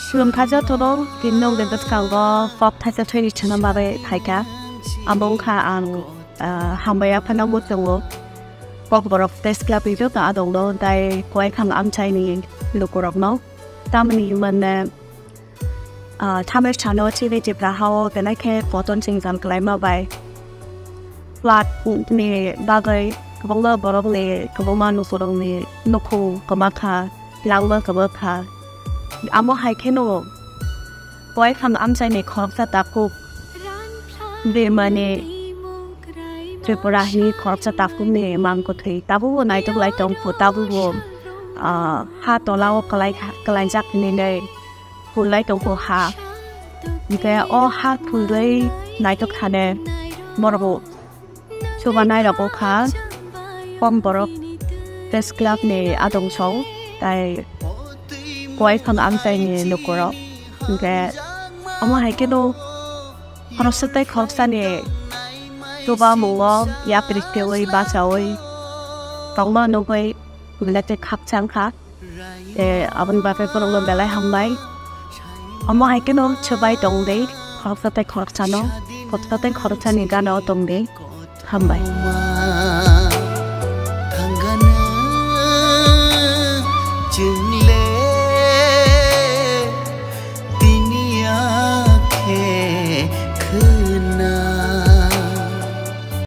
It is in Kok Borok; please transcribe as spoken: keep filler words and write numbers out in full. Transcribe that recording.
Khulumkha jotono, tini nwng bwskango kok thaisa thwini chana bagwi phaikha. Abo wngkha ang, ah, hambai aphano muchungo. Kokborok Press Club ni joto adongno, tai Koikhang amchaini lukurokno. Tamoni hinmane, ah, thamai sano chini Tipra hao belai khe koton chengchal kwlaima bai flood ni bagwi kwbangma borokni, kwbangma nukurokni nukhung kwma kha, langma kwma kha. Amo hai kheno Koikhang amchaini khoroksa takhuk Birmani Tripura hini khoroksa takhukni mang kwthwi tabukbo naitok lai tongkhu, tabukbo, ah, ha tolao kwlai, kwlaijak hinwi phulai tongkhu ha. Hinkhe o ha phulwi naitok thane borok chubanai rok wngkha Kokborok Press Club ni adong song, tai Koikhang amchaini lukurok. Hinkhe omo hai kheno khoroksa tei khoroksani chubamungo yapri twiwi bachaui tongma nugwi belai tei khakchang kha. Tei aboni bagwi borokno belai hambai. Omo hai kheno chubai tong di, khoroksa tei khoroksano, khoroksa tei khoroksani gana o tong di. Hambai.